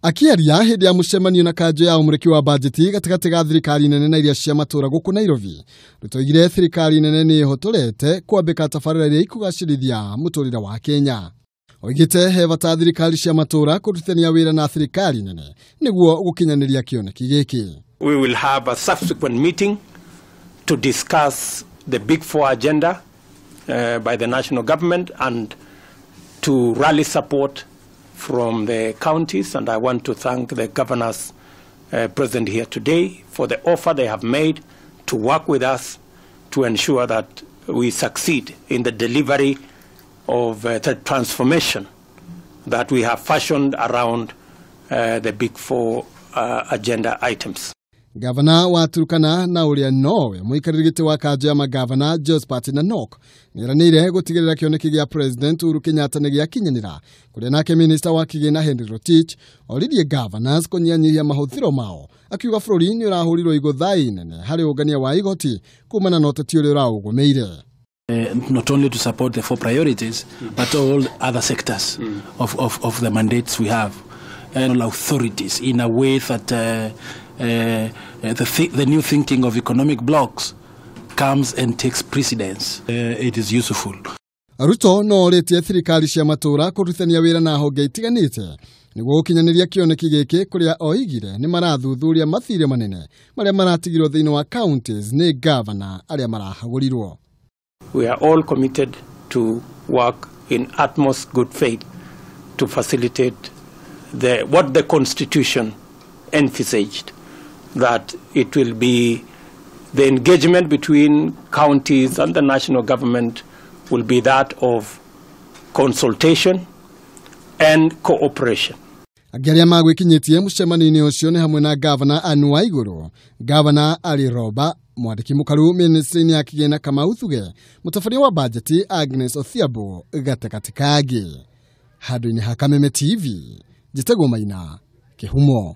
Akiaria hĩndĩ ya mũcemanio na kanjũ ya ũmũrĩki wa bajeti gatagatĩ ga thirikari nene na iria cia matũra gũkũ Nairobi, Ruto oigire thirikari nene nĩ ĩhotorete kwambĩka tabarĩra iria ikũgacĩrithia mũtũrĩre wa Kenya. Oigĩte he bata thirikari cia matũra kũrutithania wĩra na thirikari nene nĩguo gũkinyanĩria kĩoneki gĩkĩ. We will have a subsequent meeting to discuss the Big Four agenda by the national government and to rally support from the counties, and I want to thank the governors present here today for the offer they have made to work with us to ensure that we succeed in the delivery of the transformation that we have fashioned around the Big Four agenda items. Gavana wa Turkana na ũrĩa nowe mũikarĩri gĩtĩ wa kanjũ ya magavana Josphat Nanok nĩeranĩire gũtigĩrĩra kĩoneki gĩa President Uhuru Kenyatta nĩ gĩakinyanĩra, kũrĩa nake minista wa kĩgĩna Henry Rotich oririe governors kũnyihanyihia mahũthĩro mao, akiuga bũrũri nĩ ũrahũrirwo igũtha inene harĩ ũngania wa igoti kumana na ũteti ũrĩa ũraũgũmĩire. Not only to support the four priorities, but all other sectors of the mandates we have, and authorities in a way that the new thinking of economic blocks comes and takes precedence. It is useful. Ruto no orĩtie thirikari cia matũra kũrutithania wĩra na honge itiganĩte nĩguo gũkinyanĩria kĩoneki gĩkĩ, kũrĩa oigire nĩ marathuthuria mathirĩ manene marĩa maratigirwo thĩinĩ wa counties nĩ gavana arĩa marahagũrirwo. We are all committed to work in utmost good faith to facilitate what the Constitution envisaged, that it will be the engagement between counties and the national government will be that of consultation and cooperation. Angĩ arĩa magwĩkinyĩtie mũcemanio-inĩ ũcio nĩ hamwe na Gavana Anne Waigũrũ, Gavana Ali Roba, mwandĩki mũkaru ministry-inĩ ya kĩgĩna Kamau Thuge, mũtabania wa bajeti Agnes Odhiambo gatagatĩ ka angĩ. Handũ-inĩ ha Kameme TV, njĩtagwo Maina Kĩhumo.